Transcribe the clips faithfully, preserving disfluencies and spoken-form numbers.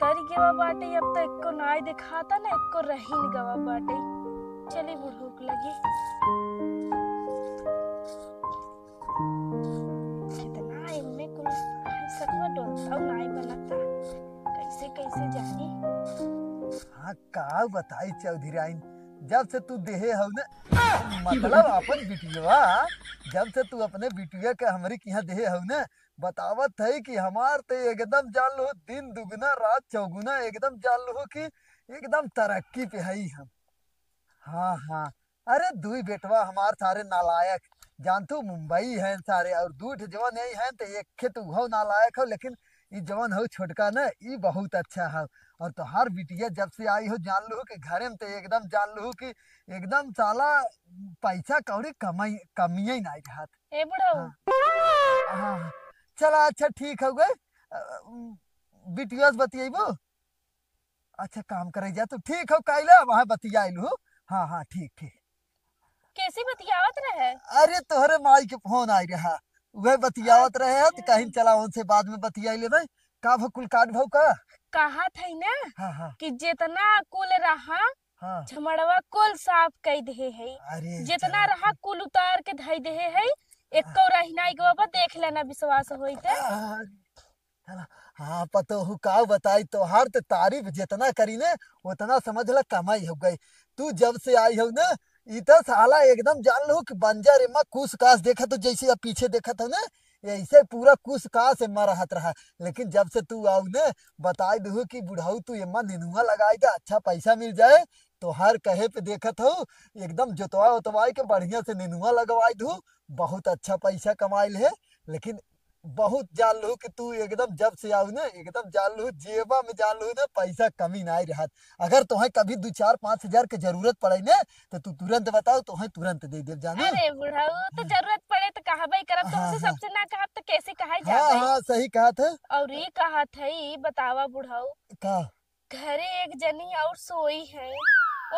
तरी गवा बाटे, अब तो एक्को नाई देखाता ना, एक्को रहिन गवा बाटे। चली बुढ़ऊ के लगे। कितना एमे कुल सतवा डोलता नाई बनता, कैसे कैसे जानी। हाँ, का बताई चौधराइन, जब से तू देहे हऊ ना, मतलब अपन बिटिया, जब से तू अपने बिटिया के हमरी किहाँ देहे हऊ ना, बतावत है कि हमार ते एकदम जान लो दिन दुगुना रात चौगुना, एकदम जान लो कि एकदम तरक्की पे हई हम। हाँ, हाँ। अरे दुई बेटवा हमार सारे नालायक, जान तू मुंबई हैं सारे, और दुई ठे जवन यही हैं तो एक खे तो उहो नालायक हो, लेकिन ई जवन हो छोटका न, ई बहुत अच्छा हो। और तोहार बिटिया जब से आई हो, जान लू कि घरे में तो एकदम जान लू कि एकदम साला पैसा कौड़ी कमाई, कमिये नाई रहत। ए बुढ़ऊ। हाँ। हाँ, हाँ। चला अच्छा ठीक हो गए। अ, बिटिया से बतियेबो? अच्छा काम करे जा तू। ठीक हो, काइले वहाँ बतियाइल हो। हाँ, हाँ, ठीक, ठीक। कैसे बतियावत रहे? अरे तोहरे माई के फोन आई रहा, वह बतियावत रहे हैं तो अच्छा। कहीं चला उनसे बाद में बतियाई लेबे। का भो कुल काट भो का? कहा था ना हाँ, हाँ। कि जितना कुल रहा हाँ। झमड़वा कुल साफ कई देहे है, अरे जितना चल। रहा कुल उतार के धई देहे है, एको रहिना एक बाबा देख लेना विश्वास होई ते। अरे चला, हाँ, पतोहू का बताई, तोहार त तारीफ जितना करी ने, उतना समझ ला कमाई हो गई। तू जब से आई हो ना, ई त साला एकदम जान लो कि बंजर एमा कुस कास देखत हो, जैसे अब पीछे देखत हो ना, ऐसे पूरा कुस कास एमा रहत रहा। लेकिन जब से तू आऊ ने, बताई दू कि बुढ़ऊ तू एमा नेनुआ लगाई दे, अच्छा पैसा मिल जाए। तोहार कहे पे देखत हो, एकदम जोतवा उतवाई के बढ़िया से नेनुआ लगवाई दू, बहुत अच्छा पैसा कमाइल है। लेकिन बहुत जान लू कि तू एकदम जब से आऊ ना, एकदम जान लू जेबा में जान लू ना, पैसा कमी नाई रहत। अगर तोहे कभी दू चार पाँच हजार के जरूरत पड़े ना, तो तू तुरंत बताओ, तोहे तुरंत दे देब जानू। अरे बुढ़ऊ, तो हाँ। जरूरत पड़े तो कहबे करब, हाँ, तुमसे हाँ। सबसे ना कहब तो कैसे कहा हाँ, जाबे? हाँ, सही कहत है। और ई कहत है, ई बतावा बुढ़ऊ, का? घरे एक जनी और सोई है,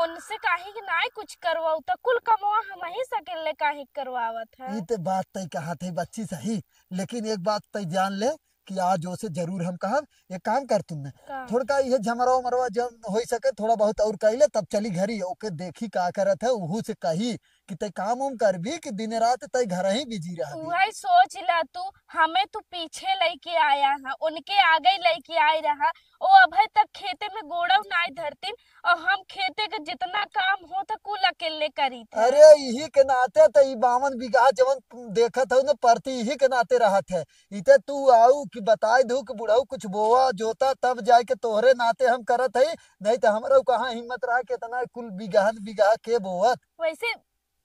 उनसे काहे कि नाई कुछ करवाऊ, त कुल कमवा हमही से अकेले काहे करवावत है? ई ते बात तई कहत है बच्ची सही, लेकिन एक बात तई जान ले कि आज ओसे जरूर हम कहब। एक काम कर तू न, का? थोड़का इहे झमरवा उमरवा जब होई सके थोड़ा बहुत और कइले, तब चली घरी, ओके देखी का करत है, उहू से कही कि तई काम उम करबी कि दिन रात तई घर ही बिजी रहबी। उहई सोच ला तू, हमें तू पीछे लइके आया है, उनके आगे लइके आए रहा, ओ अभय तक खेते में गोड़व नाई धरतीन, और हम खेते के जितना काम होत कुल अकेले करी थे। अरे इही के नाते त ई बावन बीघा जवन देखत हऊ न परती इही के नाते रहत है। इते तू आऊ कि बताई दू कि बुढ़ऊ कुछ बोआ जोता तब जाए के तोहरे नाते हम करत हई, नहीं त हमरो कहाँ हिम्मत रहा कि इतना कुल बीघान बीघा के बोअत। वैसे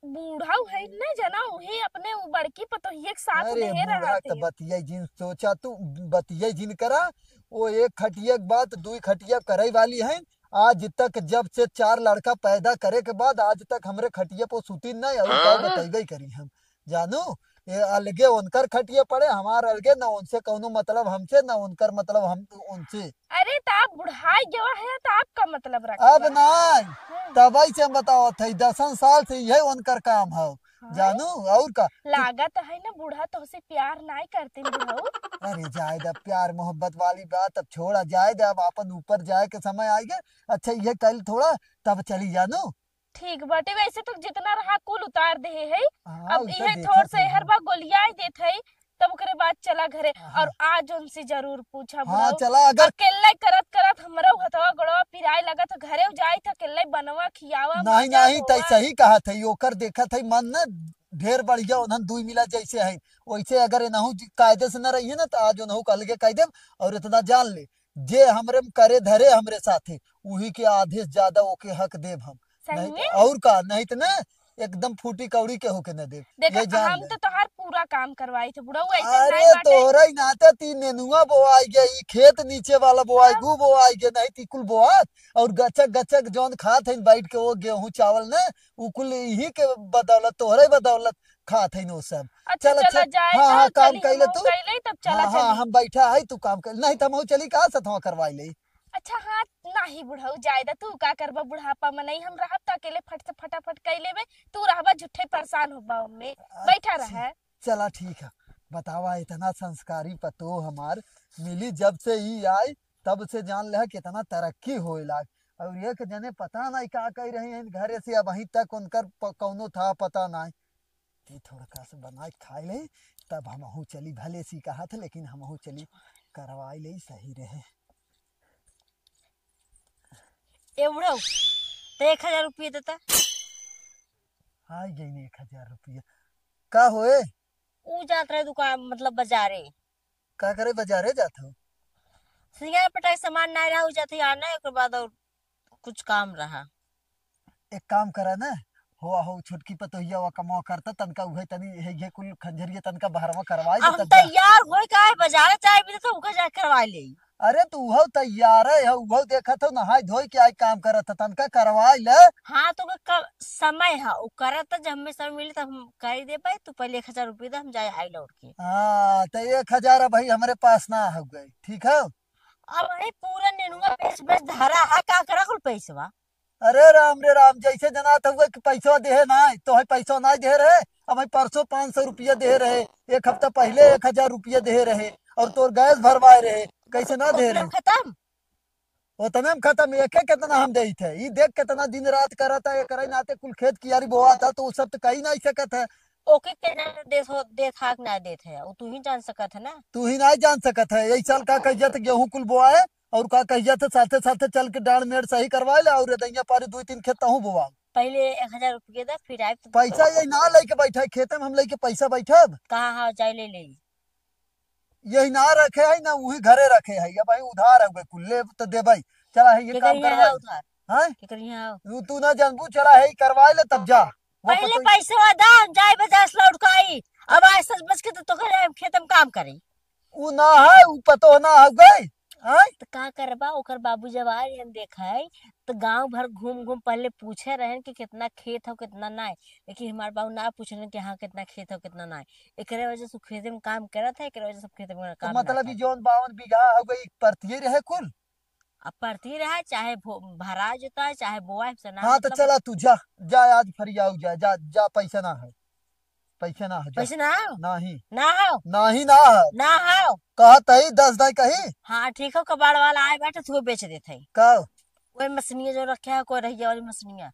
बूढ़ऊ है न जना, उही अपने उ बड़की पतोहिए के साथ अरे देहे बूढ़ा रहत त है। बतिया जिन सोचा तू, बतिया जिन करा। वो एक खटिया के बात दुई खटिया करे वाली है। आज तक जब से चार लड़का पैदा करे के बाद आज तक हमरे खटिया पर सुती नहीं, और का हाँ? बतैबे करी हम जानू। ये अलगे उनकर खटिया पड़े, हमार अलगे, न उनसे कौनो मतलब हमसे, न उनकर मतलब हम उनसे। अरे, त आप बुढ़ाई गवा है, त आपका मतलब रखा अब बा? नाय, हाँ। तबई से हम बतावत है, दसन साल से यही उनकर काम है, हाँ। जानू, और का? लागत है ना, बूढ़ा तोहसे प्यार नाय करते बुढ़ऊ। अरे, जाए दे, प्यार मोहब्बत वाली बात अब छोड़ा, जाए दे, अब अपन ऊपर जाए के समय आइगे। अच्छा, ये कल थोड़ा, तब चली जानू। ठीक बाटे, वैसे तो जितना रहा कुल उतार देहे है। हाँ, अब उसे इहे देखत थोड़ से है। हरबा गोलियाई देत है, तब ओकरे बाद चला घरे। हाँ। और आज उनसे जरूर पूछा हाँ, बुढ़ऊ। चला, अगर अकेले करत करत हमरो हथवा गोड़वा पिराए लगत है, घरे जाई त अकेले बनवा खियावा, नहीं, मजा नहीं, तई होवा। सही कहत है, ओकर देखत है मन न ढेर बढ़िया, उन्हन दुई मिला जैसे है, वैसे अगर एनहू जी कायदे से न रही है ना, तो आज उनहू का अलगे कह देब। और इतना जान ले, जे हमरे में करे धरे हमरे साथे, उही के आधे से ज्यादा ओके हक देब हम। सही नहीं में? त-, और का, नहीं त ना एकदम फूटी कौड़ी के होके न देब। देखा, ये जान हम ले। तो तोहार पूरा काम करवाई थे बुढ़ऊ, ऐसे अरे नहीं बाटे। तोहरा ही नाते ती नेनुआ बोआई गई, खेत नीचे वाला बोआई, हाँ। गू बोआई गई, नहीं ती कुल बोआत और गचक गचक जौन खात है बैठ के वो गेहूं चावल न, उ कुल इही के बदौलत, तोहरे बदौलत खात है वो सब। अच्छा, चल, चला अच्छा, जाए हाँ, तो हाँ, काम चली, कैले हम तू। कैले, तब चला हाँ, हाँ, चली। हम बैठा है, तू काम कर, नहीं त हम चली का सथवा करवाई ले। अच्छा, हाँ, नाही बुढ़ऊ, जाए दा, तू का करबा, बुढ़ापा में नहीं हम रहब, त अकेले फट से फटाफट कई लेबे, तू रहबा झूठे परेशान होबा ओमे, बैठा अच्छा, रहे। चला ठीक है, बतावा, इतना संस्कारी पतो हमार मिली जब से ई आई, तब से जान लेहा कितना तरक्की होए लाग। और एक जने पता नहीं का कह रहे हैं घरे से, अबहीं तक उनकर प-, कौनो था पता नहीं। ये थोड़का से बनाए के खाए ले, तब हमहू चली। भले सी कहा था, लेकिन हमहू चली, करवाई ले, सही रहे। ए बुढ़ऊ, तो एक हजार रुपये देता। आई गई ने एक हजार रुपया। का होए? ऊ जात रहे दुकान, मतलब बाजारे। का करे बाजारे जात हो? सिंगार पटाई सामान ना रहा, ऊ जात ही आना, ओकर बाद और कुछ काम रहा। एक काम करा ना, हो, हो, छोटकी पतोहिया वा कमवा करता, तनका उहे तनी, हे, ये कुल खंजरिया तनका बहरवा करवाई दे, अब तब जा। तैयार होए का है, बाजार जाए भी तो ओकर जा करवा ले। अरे, तू उहो तैयार है, उहो देखत हो, नहाई धोई के आई काम करत है, तनका करवाई ले। हाँ, तो ओकर समय है, उ करत है, जब हमें समय मिले, तब हम कर देबे, तू पहले एक हजार रुपये दे, हम जाए आई लौट के। हाँ, तो एक हजार अब भाई हमरे पास ना हो गए, ठीक है? अब भाई पूरा नेनुआ बेच, बेच धरा है, का करा कुल पैसवा? अरे राम रे राम, जैसे जनात हुआ कि पैसवा देहे नाय, तो है पैसवा नाय देहे रहे। अब है परसों पाँच सौ रुपया देहे रहे, एक हफ्ता पहले एक हजार रुपया देहे रहे, और तोर गैस भरवाए रहे, कैसे ना देहे उतने रहे? में खत्म। उतने में खत्म, एके कितना हम देइत है। ई देख कितना दिन रात करत है, एकरे नाते कुल खेत कियारी बोआत है, तो उ सब तो कही नहीं सकत है। ओके के ना देत हो, देत हा कि ना देत है, वो तू ही जान सकत है ना। तू ही नहीं जान सकत है। यही साल का कहिया तो गेहूं कुल बोआए, और का कहिया तो साथे साथे चल के डांड मेड़ सही करवा ले, और दैया पारी दो तीन खेत तहूं बोआ। पहले एक हजार रुपये दे, फिर आए तो पैसा ये ना लेके बैठा है, खेते में हम लेके पैसा बैठब। कहाँ, हाँ, जाए ले ले। यही ना रखे है ना, वही घरे रखे है। अब भाई उधार है कुल, ले तो देबै। चला है ये केकर काम यहाँ करवा। है उधार? हाँ? केकर यहाँ है? तू, तू ना जानबू, चला है करवा ले तब जा। वो पहले पतो पैसवा दा, हम जाए बाजार से लौट के आई। अब आज सच बच के तो तोके जाए खेत में काम करे। उ ना है, उ पतो ना हो गई। हाँ? तो का करबा, ओकर बाबू जब आए रहन देखे, तो गांव भर घूम घूम पहले पूछे रहन कि कितना खेत हो, कितना ना है। लेकिन हमार बाबू ना पूछे रहन कि हाँ, कितना खेत हो, कितना ना है। एकरे वजह से खेते में काम करत है, एकरे वजह से खेते में तो काम ना मतलब, ई करत। जौन बावन बीघा हो गई, परतिये रहे कुल? अब परती रहे, चाहे भो-, भरा जोता है, चाहे बोआ है, हमसे ना हाँ, तो मतलब है। चला तू जा, जा आज फरियाऊ जा, जा, जा, पैसा ना है, पैसा ना है, जा। पैसा ना हो? नहीं। ना हो? नहीं ना है। ना हो? कहत है दस दाई कही। हाँ, ठीक हो, कबाड़ वाला आए बैठे, तू बेच देत है। का? वही मछनिया जो रखे है, कोई रहिया वाली मछनिया।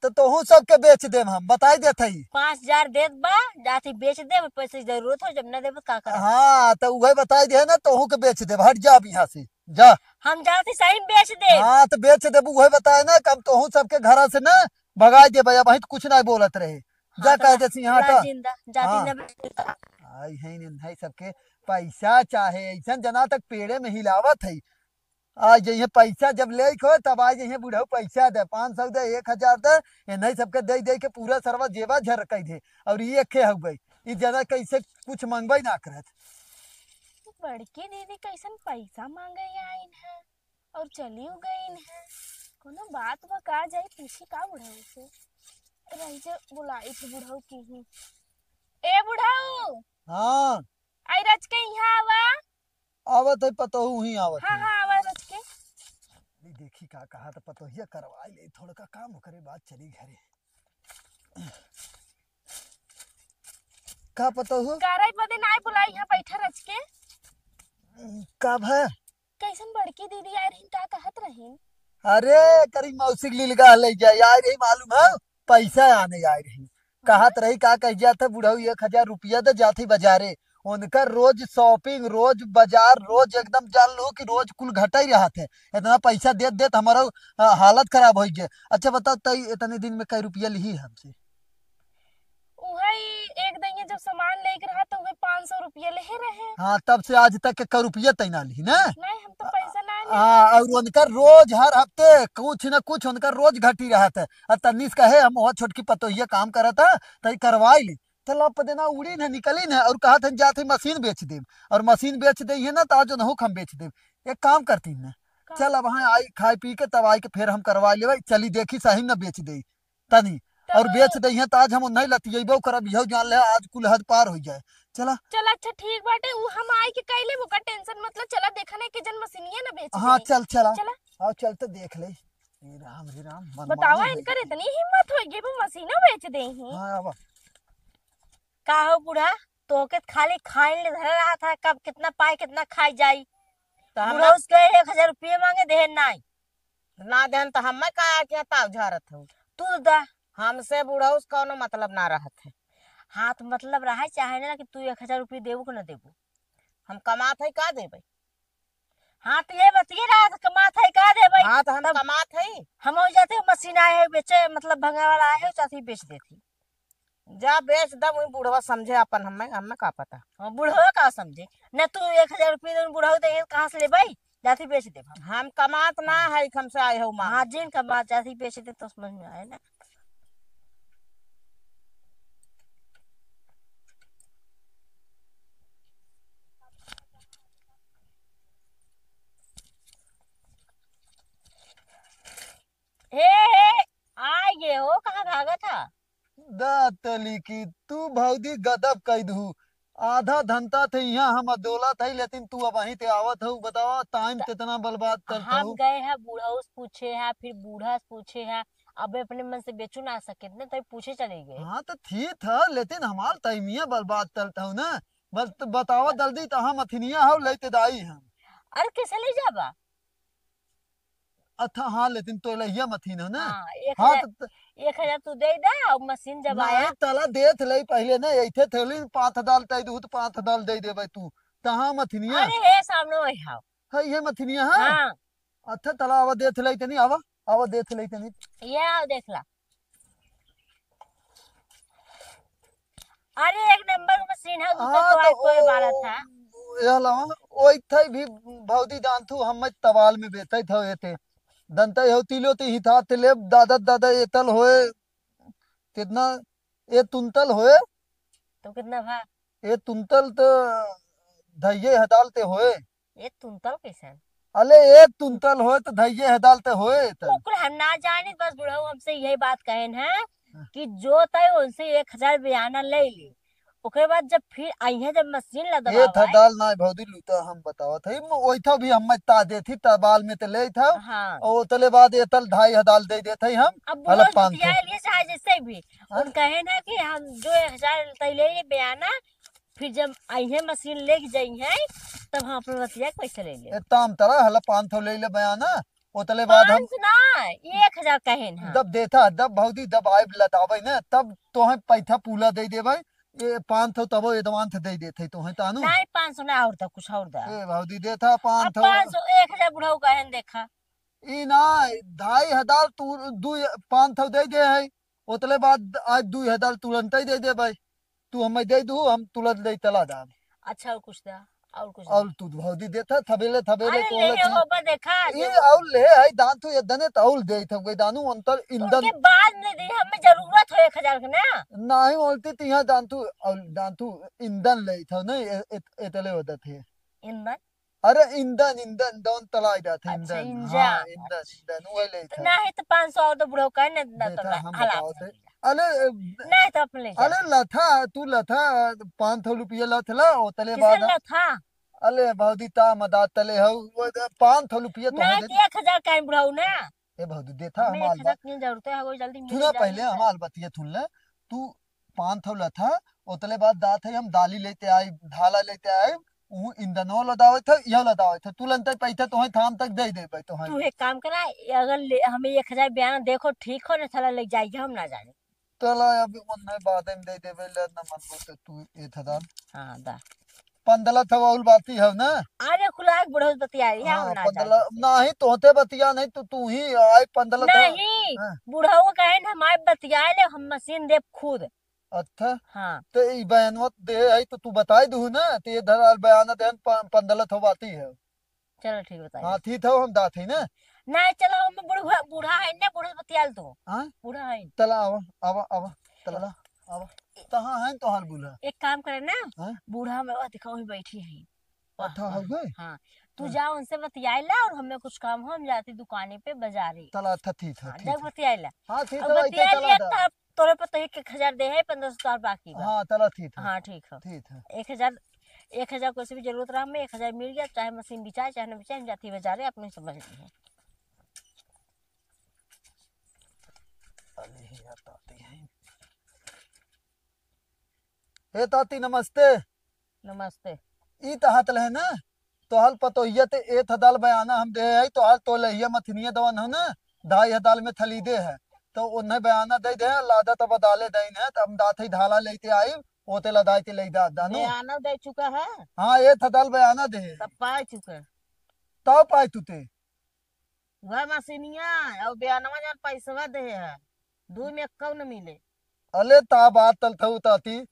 तो तोहू सबके बेच देब हम, बताई देत हई। पाँच हजार देत बा, जाती बेच देब, पैसे की जरूरत हो, जब ना देब तो का करब? हाँ, तो उहे बताई दे ना, तोहू के बेच देब, हट जा अब यहाँ से, जा। हम जाती सही में बेच देब। हाँ, तो बेच देब, उहे बताए ना कि हम तोहू सबके घरा से ना भगाई देब, अब वहीं तो कुछ ना बोलत रहे। जा हाँ, तो कह दे सिंहाटा। जिंदा, जाती हाँ। ना बेच देब। आई है इन, है सबके पैसा चाहे, ऐसन जना तक पेड़े में हिलावत है। आ जइहे पैसा जब लेके हो, तब आ जइहे बुढ़ऊ पैसा दे, पाँच सौ दे, एक हजार दे, इन्हीं सबके दे दे के पूरा सरवा जेबा झर कइ दे। और ये एके हो गई, ई जना कैसे कुछ मंगबे ना करत। बड़की दीदी कैसन पैसा मांगे आइन है और चलियो गइन है। कोनो बात बा का, जाई पूछी का बुढ़ऊ से। रही जे बुलाई थे बुढ़ऊ की ही। ए बुढ़ऊ। हाँ। आई रच के यहाँ आवा। आवत है, पतोहू ही आवत हाँ, है। हाँ, आवा रच के। ली देखी का कहा तो पतोहिया करवा ले, थोड़ा का काम करे, बात चली घरे। का पतोहू? करे बदे नाय बुलाई, यहाँ बैठा रच के। का भा? कैसन बड़की दीदी आए रही, का कहत रही? अरे, करी मौसी के लीलगा ले जाए, आए रही मालूम है? पैसा आने आए रही। कहत रही, का कह जात है बुढ़ऊ, एक हजार रुपया दे, जात ही बाजारे। उनकर रोज shopping, रोज बाजार, रोज एकदम जान लो कि रोज कुल घटा ही रहत है। इतना पैसा देत देत हमारा, अ, हालत खराब हो गया। अच्छा बताओ, तई इतने दिन में कई रुपया लिही हमसे? उहे एक दइया जब सामान लेके रहा तो उहे पाँच सौ रुपया लेहे रहे। हाँ, तब से आज तक के कई रुपया तई ना लिही ना? नहीं, हम तो पैसा ना हाँ, और उनकर रोज हर हफ्ते कुछ न कुछ उनकर रोज घटी रहत है। और तन्नीस कहे, हम वहाँ छोटकी पतोहिया काम करत है, तई करवाई ली। तो लप देना उड़ी न निकली न और कहत है, जात है मशीन बेच देब। और मशीन बेच दे है ना, तो आज उनहु हम बेच देब। एक काम करती न, का? चल अब हाँ आई, खाए पी के तब आई के फिर हम करवा लेबै। चली देखी सही न बेच दे तनी। तब और बेच दे है तो आज हम नहीं लतियेबो करब, यहो जान ले आज कुल हद पार हो जाए। चला। चला, अच्छा ठीक बाटे, उ हम आई के कई लेब, ओकर tension मत ला। चला देखा नहीं कि जन मशीनिया ना बेच हाँ, दे। चल, चला। चला। आओ, चल तो देख ले। हे राम, हे राम, मन बतावा, मानी है। इनकर इतनी हिम्मत होई गई, वो मशीनो बेच दे ही। हाँ, आवा। का हो बूढ़ा, तोके खाली खाइन ले धरे रहा था, कब कितना पाए, कितना खाई जाई। तो हम बुढ़ौस के एक हजार रुपये मांगे, देहे नाई। ना देहन तो हमें का आके ताव झारत हो? तू दा। हमसे बुढ़ौस कौनो मतलब ना रहत है। हाँ, तो मतलब रहे चाहे ना कि तू एक हजार रुपये देबू कि ना देबू? हम कमात है, का देबे? हाँ, तो ये बतिए रहा था, कमात है, का देबे? हाँ, तो हम तब कमात है। हम हो जाते, मशीन आए है बेचे, मतलब भंगा वाला आए है, चाहती बेच देती। जा बेच द, वही बुढ़वा समझे अपन, हमें, हमें का पता। हाँ, बुढ़वा का समझे? न तू एक हजार रुपये दे, बुढ़वा दे, कहाँ से लेबे? जाती बेच देब हम। हम कमात ना है, हमसे आए हो माँ। हाँ, जिन कमात जाती बेच दे तो समझ में आए ना। हे, हे, आ ये हो, कहाँ भागत हा? दा तली की, तू भौजी गजब कई दहू। आधा धनता थे यहाँ हम डोला थे, लेकिन तू अब वहीं ते आवत हऊ। बतावा, टाइम त कितना बर्बाद करत हम हऊ। गए हैं, बूढ़ा से पूछे हैं, फिर बूढ़ा से पूछे हैं, अब अपने मन से बेचू ना सके, इतने तो पूछे चले गए। हाँ, तो ठीक था, लेकिन हमार टाइमिया बर्बाद करत हऊ ना। बस तो बतावा जल्दी, तो हम अथनिया हऊ, लेते दाई हम। अरे, कैसे ले जाबा? अच्छा, हाँ, लेकिन तो लहिया मथीन हो ना। हाँ, एक हाँ, हजार, तो, तो एक हजार तू दे दे, और मशीन जब नहीं, आया। तला देत लई पहले ना, ऐथे थैली पाँच हजार तई दू, तो पाँच हजार दे देबे तू। तहाँ मथीनिया। अरे, हे सामने वही हाव। है, ये मथीनिया, हाँ? हाँ। अच्छा, तला आवा देत लई तनी, आवा, आवा देत लई तनी। ये आओ, देख ला। अरे, एक नंबर मशीन है, तू तो हाँ, तो आज कोई ओ, बारह था। यह लावा, ओई थे भी भौजी जान तू, हम तवाल में बेचै था, ये थे। दंतै हो तीलो ते ही था, ते ले दादा, दादा, एतल होए, कितना, ए तुंतल होए? तो कितना भा? ए तुंतल तो धैये हदाल ते होए। ए तुंतल कैसन? अले, ए तुंतल होए तो धैये हदाल ते होए तो। ओकर हम ना जानी, बस बुढ़ऊ हमसे यही बात कहेन है हाँ। कि जो तय उनसे एक हजार बयाना ले ली, ओकरे बाद जब फिर आइहे, जब मशीन ए लदवावे। थदाल ना भौजी लूटा हम बतावत है, म-, ओइथा भी हम ता देथी तबाल में ते ले था, हाँ। और ओतले बाद एतल ढाई हदाल दे देत है हम, अब हला बुढ़ऊ पाँच सौ। रुपया लिए चाहे जैसे भी, हाँ। उन कहे ना कि हम जो एक हजार तय ले ले बयाना, फिर जब आइहे मशीन लेके जाइहे, तब हम अपन बतिया के पैसा ले ले। ए, ताम तरा हला पाँच सौ ले ले बयाना, ओतले बाद हम पाँच सौ ना, एक हजार कहेन हम। जब देथा, जब भौजी, जब आइब लदावे ना, तब तोहे पैसा पूला दे देबे। ए, पाँच सौ तबो advance दे देथे तोहे, तानू। नहीं, पाँच सौ ना, और दा, कुछ और दा। ए, भौजी, देथा अब पाँच सौ। पाँच सौ, एक हजार बुढ़ऊ कहेन देखा। ई ना, ढाई हजार तू, दू, पाँच सौ दे दे है, ओतले बाद आज दू हजार तुरंत ही दे देबे। तू हमें दे दू, हम तुरंत दे चला जाब। अच्छा, और कुछ दा, और कुछ दा। और तू भौजी देथा, थबेले, थबेले अरे, कोहले ले तू। होबा देखा, ये जो और ले, आई दान तू ये दने तो और दे, थब गई दानू अंतर ईंधन। उनके बाद में दे, हमें जरूरत हो एक हजार के ना। नहीं बोलती तू यहाँ दान तू, और दान तू ईंधन ले था, नहीं, ए-, ए-, एतले होता थे। ईंधन? अरे ईंधन, ईंधन, दौन तलाई जात है, अच्छा, ईंधन। इंजन। हाँ, ईंधन, अच्छा। ईंधन, वही ले तो था। नहीं तो पाँच सौ और तो बुढ़ऊ का नहीं, ना तो देता, ना, हम हला बताओ अपना थे। ले जा। अले, नहीं तो अपने ले जा। अले लथा, तू लथा, पाँच सौ रुपया लथ ला, ओतले किसे बाद लथा? अले भौजी ता मदा तले हऊ, वो दे, पाँच सौ रुपया तो नहीं, है तो एक हजार का है बुढ़ऊ ना। ए भौजी, देथा हमें हमार एक हजार बात। की जरूरत है, वो जल्दी मिल सुना जाए पहले ना। हमार बतिया सुन ले। तू पाँच सौ लथा, ओतले बाद दात है, हम दाली लेते आई, ढाला लेते आई, ऊ ईंधनो लदावत है, यह लदावत है, तुरंत पैसा तोहे थाम तक दे देबे तोहे। तू एक काम करा, अगर ले, हमें एक हजार बयाना देखो ठीक हो ना, साला ले जाइए, हम ना जाने। चला अब उन्हें बाद में दे देबे, ले ना मन को तो तू एक हजार। हाँ, दा। पंद्रह था, और बाती है ना? अरे, खुला एक बुढ़ऊ बतिया रही है, हम हाँ, ना पंद्रह, जाने। नहीं, तोते बतिया नहीं, तू, तू ही आए पंद्रह था। नहीं, हाँ। बुढ़ऊ कहे ना, हम आए बतिया ले, हम मशीन देब खुद। अच्छा। हाँ। तो ई बयानवा दे आई तो तू बताई दू ना, तो ये धराल बयान देन प-, पंद्रह थो बाती है। चलो ठीक बताई। हाँ, ठीक थो हम दात है ना। नहीं, चलो हम बूढ़ा, बूढ़ा है ना, बूढ़ा बतियाल तो। हाँ? बूढ़ा है। चला आवा, आवा, आवा, चला, आवा। कहाँ है तोहार बूढ़ा? एक काम करे ना, हाँ? बूढ़ा में वो दिखाओ ही बैठी है। अच्छा, हाँ, हो गए? हाँ। तू हाँ। जा उनसे बतियाई ला और हमें कुछ काम हो, हम जाती दुकाने पे बाजारे। चला, अच्छा, ठीक है, हाँ, ठीक जा है। बतियाई ला। हाँ, ठीक अब है, वैसे बतियाई चला लिया था। तब तोरे पर तो एक, एक हजार दे है, पंद्रह सौ तोहार बाकी बा। हाँ, चला, ठीक है। हाँ, ठीक है। ठीक है। एक हजार, एक हजार कोई से भी जरूरत रहा, हमें एक हजार मिल गया, चाहे मशीन बिचाए, चाहे न बिचाए, हम जाती बाजारे, अपने समझ ली है। अरे यार, ताती है। ए ताती, नमस्ते। नमस्ते। ई तहात लहे ना? तोहल पतोहिया ते एत हदाल बयाना हम दे है, तोहल तो लहिया मथिनिया दवन हो ना, ढाई हदाल में थली दे है, तो उन्हें बयाना दे दे, लादा तब दाले दइन है, तो हम दात है ढाला लेते आई, ओते लदाई ते ले दात दानू। बयाना दे चुका है? हाँ, एत हदाल बयाना दे है। तब पाए चुका। तब पाए तू ते। वह मसीनिया, और बयानवा जन पैसवा दे है, दुई में एक्कौ न मिले। अले ता बात तल थऊ ताती।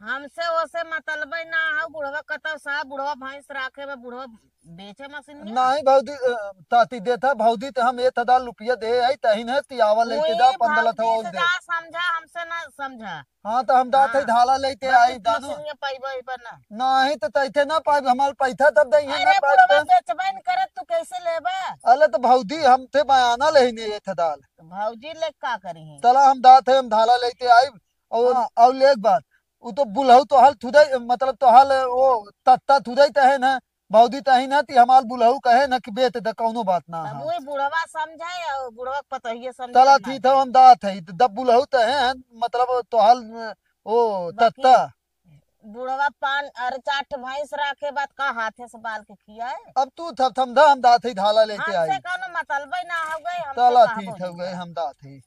हमसे ओसे मतलबे ना है, बुढ़वा कतौ साहब, बुढ़वा भैंस राखे बा, बुढ़वा बेचे मसीनिया। नहीं भौजी, अ, ताती देता भौजी, ते हम एक हजार रुपया दे आई, तहिन है, तियावा लेके जा, वही पंद्रह था भौजी और से दे। जा समझा, हमसे ना समझा। हाँ, तो हम दात है हाँ। ढाला लेते बस आई, इतना दानू। मसीनिया पाइबा, पाइबा ना। नहीं, तो तैथे ना पाइब, हमार पैसा तब देंगे ना अरे, पाइब बुढ़वा तो। बेचबे न करत, तू कैसे लेबा? अले, तो भौजी, हम थे बयाना लेने ये था दाल। तो भौजी ले का करी है? चला, हम दात है, हम ढाला लेते आई, और, हाँ। और एक बात, उ तो बुलहु तो हाल थुदई, मतलब तो हाल वो तत्ता थुदई तहे न, भौजी तही न, ती हमाल बुलहु कहे न कि बेच दे, कौनो बात ना तब है। वही बुढ़वा समझाए और बुढ़वा के पतोहिए समझाए चला ना। ठीक है, हम दात है, तब बुलहु तहे न, मतलब तो हाल वो बाकी तत्ता। बुढ़वा पान, अरे चार ठे भैंस राखे बात का हाथे से बाल के खियाए? अब तू थम, थम धा, हम दात है, ढाला लेके हमसे आई। कौनो मतलबे ना हो गए, हमसे चला कहा ठीक बोली है, गए, का? हम दात है।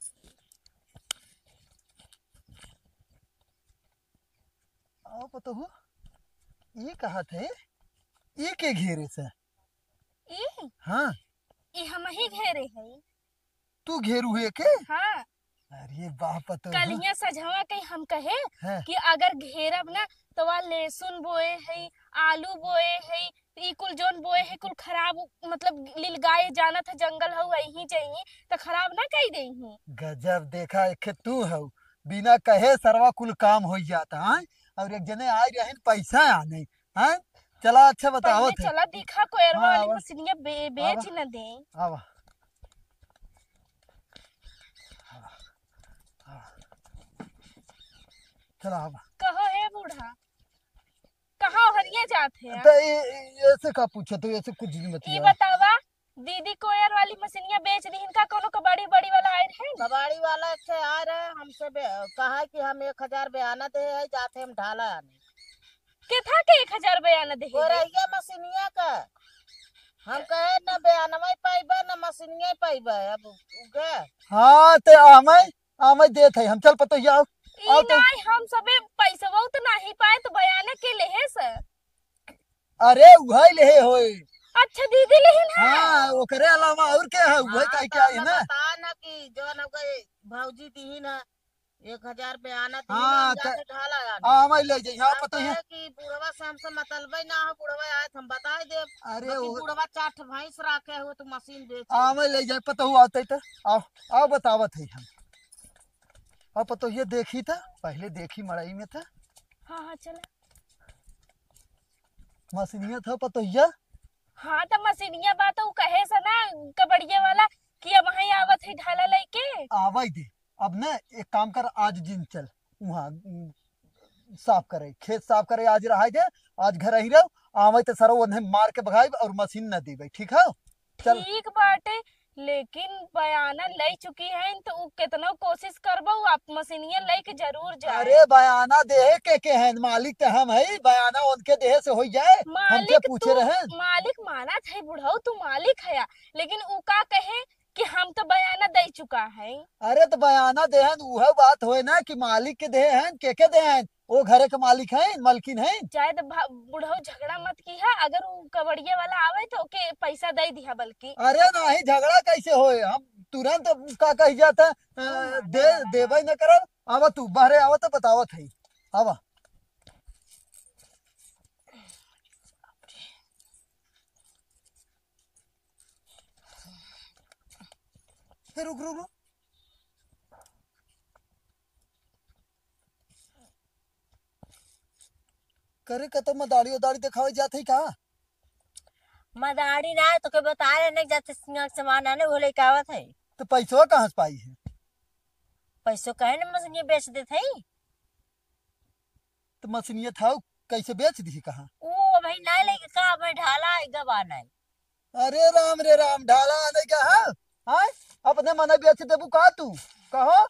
आओ पतोहू, ई कहा थे? ई के घेरे से? ई? हाँ। ई हम ही घेरे है। तू घेरू है के? हाँ। अरे वाह पतोहू। कलिया सझवा के हम कहे हाँ। कि अगर घेरब ना तो वह लहसुन बोए है, आलू बोए है, ई कुल जौन बोए है कुल खराब, मतलब लिलगाए जानत है जंगल हउ यहीं जइहीं तो खराब ना कई देही। गजब देखा, एक तू हउ। बिना कहे सरवा कुल काम होइ जाता है। और एक जने आए रहन पैसा आने, हैं? चला, अच्छा, बतावत पहले है। चला, दिखा कोयरवा हाँ, वाली आवा। मशीनिया बे-, बेच आवा। न दे। आवा। आवा। आवा। चला, आवा। कहो, हे बूढ़ा, कहाँ ओहरिया जात है? तो ये, ये, ऐसे का पूछत हो? ऐसे कुछ भी मत ई किया। बतावा, दीदी कोयर वाली मशीनिया बेच दीहिन का, कोनो कबाड़ी उबाड़ी वाला आए रहे? कबाड़ी वाला एक ठे आए रहे, हमसे बे-, कहा कि हम एक हजार बयाना दे है, जाते हम ढाला आने। केथा के एक हजार बयाना दे है? गोरैया मशीनिया का। हम कहे न बयानवा ही पाइबा, न मशीनिया ही पाइबा। अब उगे। हाँ, ते आमय, आमय देत है, हम चल पतोहिया आओ। ई आओ तो। नाई, हम सबे पैसवा तो नाही पाए, तो बयाना के लेहे से? अरे, उहइ लेहे होए। अच्छा, दीदी लेहे ना? हाँ, ओकरे अलावा और के है? उहइ हाँ, काहे तो के आई हमें ना? बता ना कि जौन हो गए, भौजी दीही ना, एक हजार बयाना दीही ना, हाँ, हम त-, जाके ढाला आने। हाँ, हम ले जाई, हाँ, हम पता है। कहे कि बुढ़वा से हमसे मतलबे ना हो, बुढ़वा आए तो हम बताए देब। अरे, बाकी वो बुढ़वा चार ठे भैंस राखे हो, तो मशीन बेच हाँ, ले। हम ले जाए, पता हुआ आते तो। आओ, आओ, बतावत है हम। अब पतोहिया देखी त, पहले देखी मड़ई में त। हाँ, हाँ, चला। मशीनिया था पतोहिया? हाँ, त मशीनिया बा त उ कहे से ना कबड़िया वाला कि अब वहीं आवत है ढाला लेके। आवई दे। अब ना एक काम कर, आज जिन चल, वहाँ, उम, साफ करे, खेत साफ करे, आज रहाई दे, आज घर ही रहो, आवई त सरो उन्हें मार के भगाई और मशीन न देबे, ठीक है? चल। ठीक बाटे, लेकिन बयाना ले चुकी है, तो उ केतनो कोशिश करबो, उ आप मशीनिया लेके जरूर जाए। अरे, बयाना देहे के, के हैं? मालिक तो हम है, बयाना उनके देहे से हो जाए, हमसे मालिक पूछे तू, रहे। मालिक मानत है बुढ़ऊ, तू मालिक है, लेकिन उ का कहे कि हम तो बयाना दे चुका है। अरे, तो बयाना देहन, उहे बात होए ना कि मालिक के देहन, के के देहन? वो घरे के मालिक हैं, मलकिन हैं। चाहे तो भा-, बुढ़ऊ झगड़ा मत किहा, अगर उ कबड़िया वाला आवे तो ओके पैसा दे दिहा बल्कि। अरे नाही, झगड़ा कैसे होए? हम तुरंत का कही जाता, अ, ओ, माने दे, वाला देबे ना। न करब। आवा तू, बाहरे आवा तो बतावत है। आवा। हे रुक, रुक, रुक। करे कतो मदारी उदारी देखावे जात है का? मदारी ना, तोके बता रहे ना, जाते सिंगार के सामान आने, वो लेके आवत है। तो पैसवा कहाँ से पाई है? पैसो कहे ना, मशीनिया बेच देत है। तो मशीनिया था, कैसे बेच दी कहाँ? ओ भाई, ना लेके का, भाई ढाला आएगा बा नहीं। अरे राम रे राम, ढाला आने का है? हाँ? अपने मने बेच देबू का तू? कहो।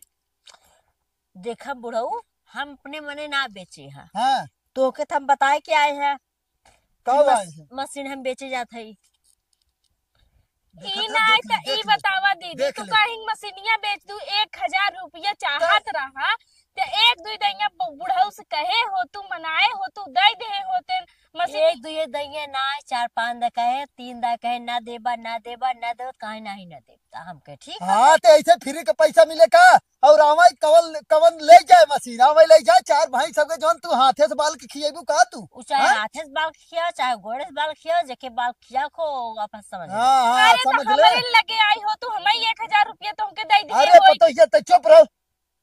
देखा बुढ़ऊ, हम अपने मने ना बेचे हैं। हाँ। तोके तो हम बताए के आए हैं। का कि हुआ मस-, है? मशीन हम बेचे जात हई। देखत ई है, ना देख ले, त ई देख ले, बतावा दीदी, देख तू ले। कहीं मशीनिया बेच दू, एक हजार रुपया चाहत रहा, त एक दुई दैया ब-, बुढ़ऊ से कहे हो तू, मनाए हो तू, दे दे होते मशीन। एक दुई दैया ना, चार पाँच दा कहे, तीन दा कहे, "ना देबा, ना देबा, ना देबा," त काहे नाही ना देब? त हम कहे, "ठीक है।" हाँ, त ऐसे फ्री के पैसा मिले का? और आवे कवन, कवन ले जाए मशीन, आवे ले जाए, चार भाई सबके जौन तू हाथे से बाल के खिएबू का तू? उ चाहे हाँ? हाथे से बाल के खियाओ, चाहे गोड़े से बाल खियाओ, जेके बाल खिया को वापस समझ ले। हाँ, हाँ, अरे, तो समझ ले। हमरे लगे आई हो तू, हमें एक हजार रुपया तो हमके दे दीजिए अरे, होई। पतो ये तो चुप रहो।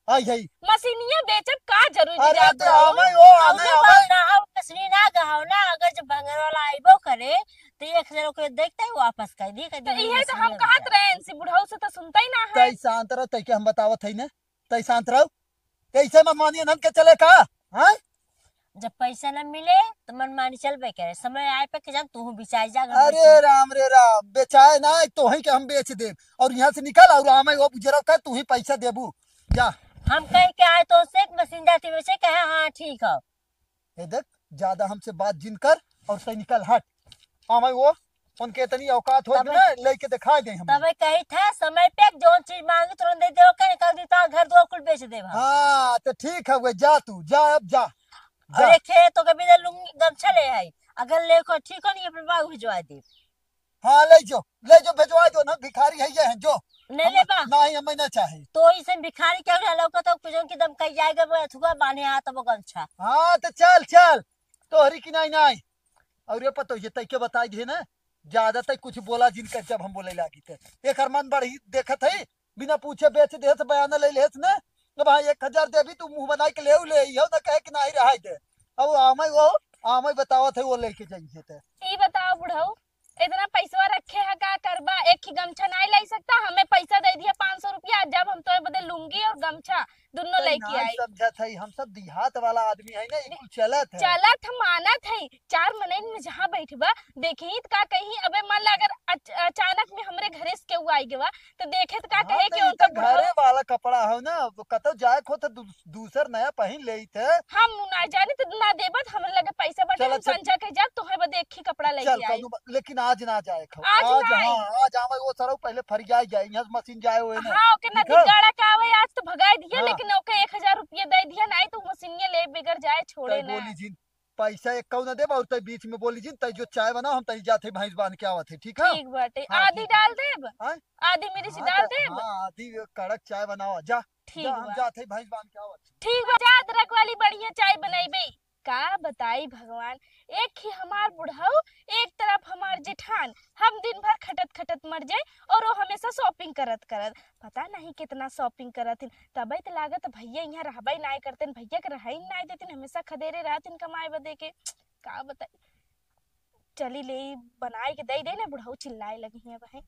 आई है। मशीनिया बेचब का जरूरी अरे, जात तो रहो? आवे, ओ, आवे, अउनो आवे। बात ना, अब मशीन ना गहाओ ना, अगर जब भंगर वाला आइबो करे, तो एक हजार ओके देखते ही वापस कर दी, कर तो दी, इहे तो मशीनिया हम कहत बेचा। रहे इनसे, बुढ़ऊ से तो सुनता ही ना है। तई शांत रहो, तई के हम बतावत है ना, तई शांत रहो। कैसे मनमानी अनंत के चले का? हाँ? जब पैसा न मिले, तो मनमानी चलबे करे। समय आए पे के जब तू बिचाई जा, अगर अरे बेचे। राम रे राम, बेचाए ना, तो वहीं के हम बेच देब। और यहाँ से निकल, और आमे वो बुजरव का, तू ही पैसा देबू। जा। हम कह के आए तो से एक मशीन जाती बेचे, कहे, "हाँ, ठीक है।" ये देख, ज्यादा हमसे बात जिन कर और सही निकल हट। आमे वो उनके इतनी औकात हो तबे ना, लेके दिखाई दे हम। तबे कही था, समय पे जौन चीज मांगी, तुरंत दे दे, ओके, निकल दी, तो घर दुआर कुल बेच देब हम। हाँ, तो ठीक है, वो जा तू, जा, अब जा, जा। अरे, खेत तो कभी दे लुंगी गमछा ले आई, अगर ले को ठीक हो नहीं, अपने बाबू भिजवा दे। हाँ, ले जो, ले जो, भिजवा दो ना, भिखारी है ये है, जो। नहीं हम, लेबा। नहीं, हमें ना चाहे। तो इसे भिखारी क्या उठा लौका तो कुछ की दम कही जाएगा, वो अथुआ बांधे हाथ वो गमछा। हाँ, तो चल, चल, तोहरी की नहीं, नहीं। और ये पतो, ये तय के बताई दिए ना, ज्यादा तय कुछ बोला जिनका, जब हम बोले लागी थे, एक हर मन बढ़ी देखत है, बिना पूछे बेच देहस, बयाना ले लेहस ने। अब हाँ, एक हजार देबी, तू मुंह बनाई के लेउ ले, इहो ना कहे कि नाही रहाई दे। अब आमे वो, आमे बतावत है, वो लेके जाइए ते। ई बताओ बुढ़ऊ, इतना पैसवा रखे है, का करबा? एक ही गमछा नाही लाई सकता? हमें पैसा दे दिया पाँच सौ रुपया, जब हम तोरे बदे लुंगी और गमछा दुनो तै लेके नाही आई। समझत है, हम सब देहात वाला आदमी है ना, ई कुल चलत है। चलत हम मानत है, चार मनइन में जहाँ बैठबा, देखी त का कही, अबे मान ला अगर अच-, अचानक में हमरे घरे से केहू आई गवा, तो देखे त का हाँ, कहे तो कि ई उनका तो बुढ़वा घरे वाला कपड़ा हो ना, वो कतौ जाए को तो दू-, दूसर नया पहिन लेइत है। हम ना जानी तो ना देबत, हमरे लगे पैसा बाटे, चला, हम चल। संझा के जाब, तोहे बदे एक ही कपड़ा लेके चल, आई। कौनो बा-, लेकिन आज ना जाए खाओ। आज आज, ना आई। हाँ, आज आवे वो सरऊ पहले फरियाई जाए, यहाँ से मशीन जाए हुए ना। हाँ, ओके ना ठीक है? दिगाड़ा का आवे, आज तो भगाई दिया, हाँ। लेकिन ओके एक हजार रुपया दे दिया, नहीं तो मशीनिया ले बगैर जाए छोड़े तै ना। बोली जिन, पैसा एक कौ ना देब और तै बीच में बोली जिन, तै जो चाय बनाओ, हम तनी जात है, भैंस बांध के आवत है, ठीक है? ठीक बाटे। हाँ, आदि ठीक है। डाल देब? हाँ? आदि मिर्च हाँ, डाल तो, देब? हाँ, आदि कड़क चाय बनाओ, जा, ठीक जा, हम बा। जात है, भैंस बांध के आवत है। ठीक बा, जा अदरक वाली बढ़िया चाय बनैबे। का बताई भगवान, एक ही हमार बुढ़ऊ, एक तरफ हमार जेठान, हम दिन भर खटत खटत मर जाए और वो हमेशा shopping करत करत, पता नहीं कितना shopping करत हिन। तबे त लागत भैया यहाँ रहबे नाय करतेन, भैया के रहै नाय देतेन, हमेशा खदेरे रहतिन कमाए बदे के। का बताई, चली ले बनाए के दे दे ना, बुढ़ऊ चिल्लाए लगी हैं बहन।